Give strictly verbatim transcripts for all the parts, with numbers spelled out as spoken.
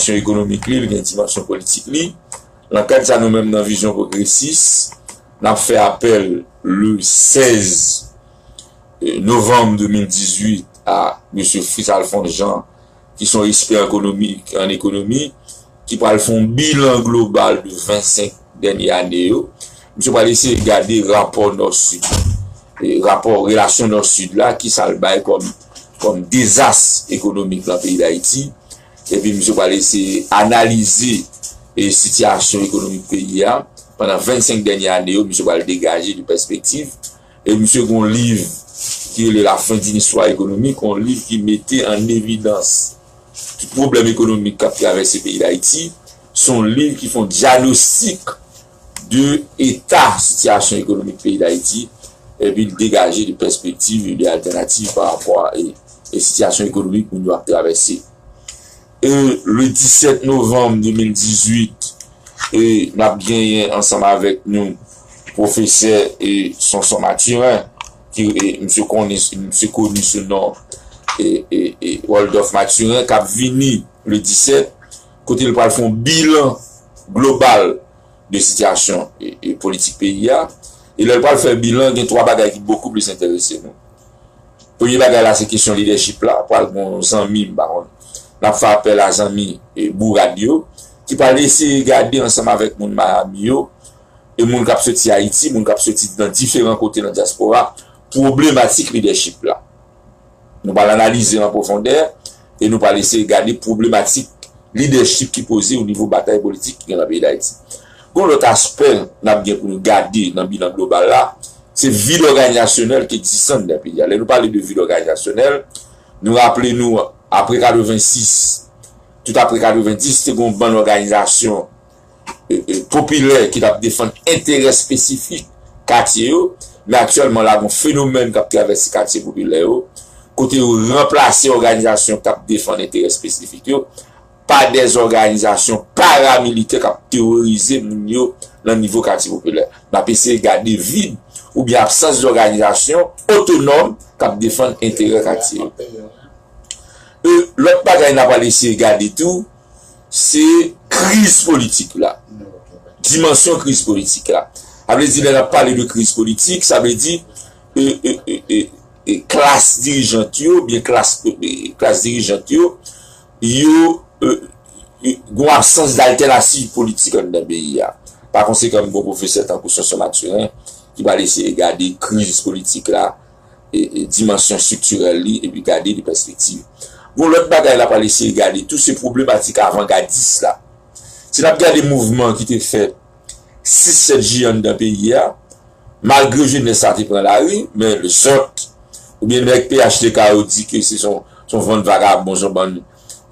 dimansyon ekonomik li, li gen dimansyon politik li. Nan kad sa, nou menm nan Vizyon Pwogresis, n ap fè apèl le sèz novanm de mil dizuit a mesye Fritz Alphonse Jean, ki se yon ekspè ekonomik, an ekonomi, ki pral fè yon bilan global de vennsenk dènye ane yo. Misye pral eseye gade rapò Nò-Sid, e rapò relasyon Nò-Sid la, ki sa l bay kòm, kòm dezas ekonomik nan peyi Dayiti. Epi misye pral eseye analize e sitiyasyon ekonomik peyi a pandan vennsenk dènye ane yo. Misye pral degaje de pèspektiv. E misye gen yon liv ki rele La fin d'une histoire économique, yon liv ki mete an evidans tout pwoblèm ekonomik k ap travèse peyi Dayiti. Se yon liv ki fè yon dyanostik de eta sitiyasyon ekonomik peyi Dayiti, epi l degaje de pèspektiv e de altènativ pa rapò a e, e sitiyasyon ekonomik moun yo ap travèse. E le disèt novanm de mil dizuit, e n ap genyen ansanm avèk nou pwofesè e Sonson Mathurin, ki e, misye koni, misye koni sou non e, e, e Waldorf Mathurin, k ap vini le disèt, kote l pral fè yon bilan global de sitiyasyon e, e politik peyi a. E lè l pral fè bilan, gen twa bagay ki bokou plis enterese nou. Premye bagay la, se kesyon lidèchip la. Pral gen yon zanmi, m pa konn, n ap fè apèl a zanmi e bourad yo, ki pral eseye gade ansanm avèk moun Miami yo, e moun k ap soti Ayiti, moun k ap soti nan diferan kote nan dyaspora, pwoblematik lidèchip la. Nou pral analize l an pwofondè e nou pral eseye gade pwoblematik lidèchip ki poze o nivo batay politik ki gen nan peyi Dayiti. Gon lòt aspè n ap gen pou nou gade nan bilan global la, se vid òganizasyonèl ki egziste anndan peyi a. Lè nou pale de vid òganizasyonèl, nou raple nou, apre katrevensis, tout apre katrevendis, te gon bann òganizasyon e, e, popilè ki t ap defann enterè espesifik katye yo, men aktyèlman la, gon fenomèn k ap travèse katye popilè yo, kote yo ranplase òganizasyon k ap defann enterè espesifik yo pa dè òganizasyon paramilitè k ap teworize moun yo nan nivo katye popilè. N ap eseye gade vid oubyen absans òganizasyon otonòm k ap defann enterè katye yo. E, lòt bagay n ap al eseye gade tou, se kriz politik la. Dimansyon kriz politik la. Sa vle di, lè n ap pale de kriz politik, sa vle di e, e, e, e, e, klas dirijant yo, oubyen klas, e, klas dirijant yo, yo, e, e, gon absans daltènativ politik anndan peyi a. Pa konsekan, m gon pwofesè tankou Sonson Mathurin ki pral eseye gade kriz politik la, e, e, dimansyon estriktirèl li, epi gade de pèspektiv. Gon lòt bagay la pral eseye gade tou, se pwoblematik avangadis la. Si n ap gade mouvman ki te fèt sis sèt jiyè anndan peyi a, malgre jenès la te pran lari, men lezòt, oubyen nèg P H T K yo di ke se son, son bann vagabon, son bann,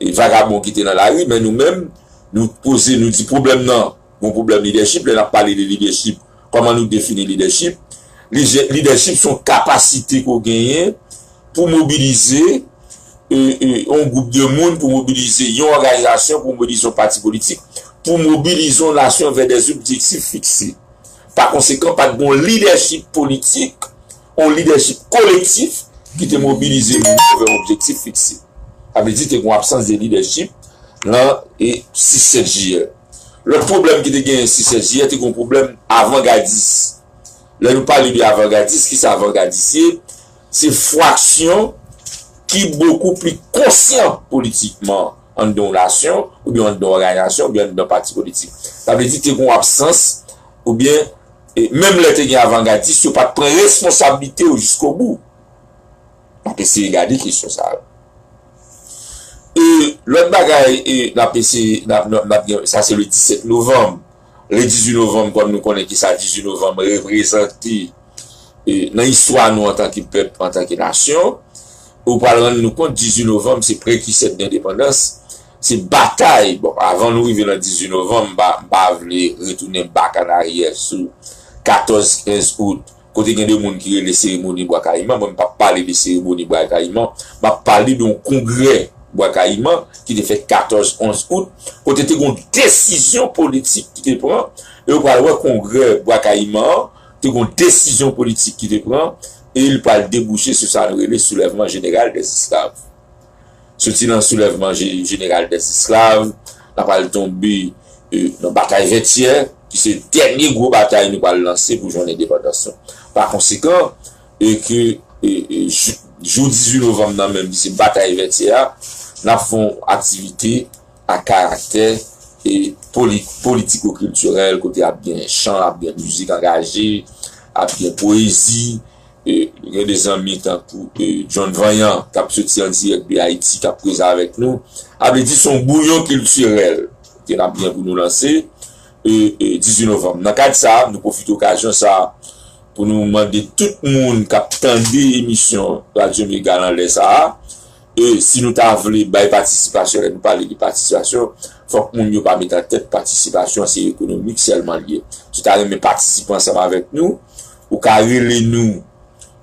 e, vagabon ki te nan lari, men nou menm, nou poze, nou di pwoblèm nan, gon pwoblèm lidèchip, lè n ap pale de lidèchip, kòman nou defini lidèchip? Lidè-, lidèchip se yon kapasite ke w genyen pou mobilize, e, e, yon gwoup de moun, pou mobilize yon òganizasyon, pou mobilize yon pati politik, pou mobilize yon nasyon vè dè objektif fikse. Pa konsekan, pa t gen yon lidèchip politik, yon lidèchip kolektif ki te mobilize moun yo vè yon objektif fikse. Sa vle di, te gen yon absans de lidèchip nan, e, sis sèt jiyè. Lòt pwoblèm ki te genyen sis sèt jiyè, te gen yon pwoblèm avangadis. Lè nou pale de avangadis, ki sa avangadis ye? Se fraksyon ki bokou pli konsyan politikman anndan yon nasyon, oubyen anndan yon òganizasyon, oubyen anndan yon pati politik. Sa vle di, te gen yon absans, oubyen, e, menm lè te gen avangadis, yo pa t pran responsablite yo jiskobou. N ap eseye gade kesyon sa yo. E lòt bagay, e, n ap eseye, n ap, n ap, n ap gen, sa se le disèt novanm. Le dizuit novanm, kòm nou konnen ki sa dizuit novanm reprezante, e, nan istwa nou antanke pèp, antanke nasyon, ou pral rann nou kont, dizuit novanm, se prekisè de lendepandans, se batay. Bon, avan nou rive nan dizuit novanm, m pa, m pa vle retounen bak an aryè sou katòz, kenz out, kote gen de moun ki rele seremoni Bwa Kayiman. Mwen, m p ap pale de seremoni Bwa Kayiman. M ap pale de yon kongrè Bwa Kayiman ki te fèt katòz, onz out, kote te gen yon desizyon politik ki te pran. E w pral wè kongrè Bwa Kayiman an, te gen yon desizyon politik ki te pran, e l pral debouche sou sa nou rele soulèvman jeneral dèzesklav. Soti nan soulèvman je-, jeneral dèzesklav, n ap pral tonbe e, nan batay Vètyè, ki se dènye gwo batay nou pral lanse pou jwenn endepandans nou. Pa konsekan, e ke e, e, jou, jou dizuit novanm nan menm, ki se batay Vètyè a, n ap fè yon aktivite a karaktè e poli, politiko-kiltirèl, kote ap gen chan, ap gen mizik angaje, ap gen pwezi, e, gen de zanmi tankou e, John Vanyan, k ap soti an dirèk de Ayiti, k ap koze avèk nou. A vle di, se yon bouyon kiltirèl ke n ap gen pou nou lanse e, e, dizuit novanm. Nan kad sa a, nou pwofite okazyon sa a pou nou mande tout moun k ap tande emisyon Radyo Mega nan lè sa a, e si nou ta vle bay patisipasyon, lè nou pale de patisipasyon, fòk moun yo pa met an tèt patisipasyon se ekonomik sèlman l ye. Si w ta renmen patisipe ansanm avèk nou, ou ka rele nou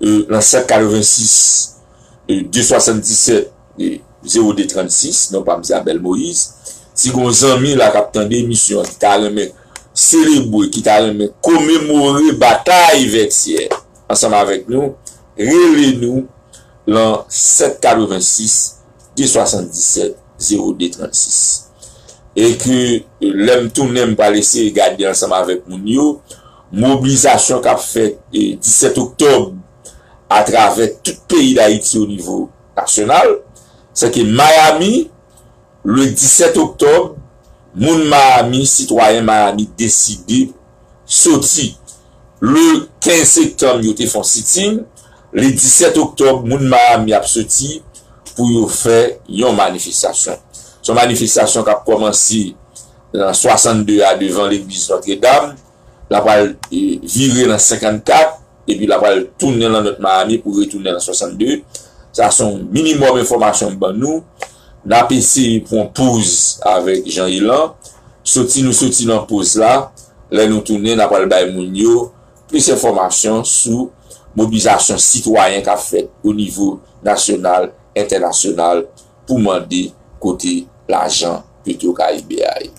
e, nan sèt katrevensis, e, de swasanndisèt, e, zewo de trannsis, non pa m se Abel Moïse. Si gon zanmi la k ap tande emisyon an, ki ta renmen selebre, ki ta renmen komemore batay Vètyè ansanm avèk nou, rele nou lan sèt katrevensis, de swasanndisèt, zewo de trannsis. E ke, e, lè m tounen, m pral eseye gade ansanm avèk moun yo, mobilizasyon k ap fèt, e, disèt oktòb atravè tout peyi Dayiti o nivo nasyonal. Se ke Miami, le disèt oktòb, moun Miami, sitwayen Miami deside soti. Le kenz septanm, yo te fè yon sit-in. Le disèt oktòb, moun Miami ap soti pou yo fè yon manifestasyon. Se yon manifestasyon k ap kòmanse nan swasannde a devan legliz Nòtredam. L ap pral, e, vire nan senkannkat, epi l ap pral tounen lan Nòt Miami pou retounen lan swasannde. Sa se yon minimòm enfòmasyon m ban nou. N ap eseye pran poz avèk Jean Elan. Soti nou soti nan poz la, lè nou tounen, n ap pral bay moun yo plis enfòmasyon sou mobilizasyon sitwayen k ap fèt o nivo nasyonal, entènasyonal pou mande kote lajan Petro Caribe a ye.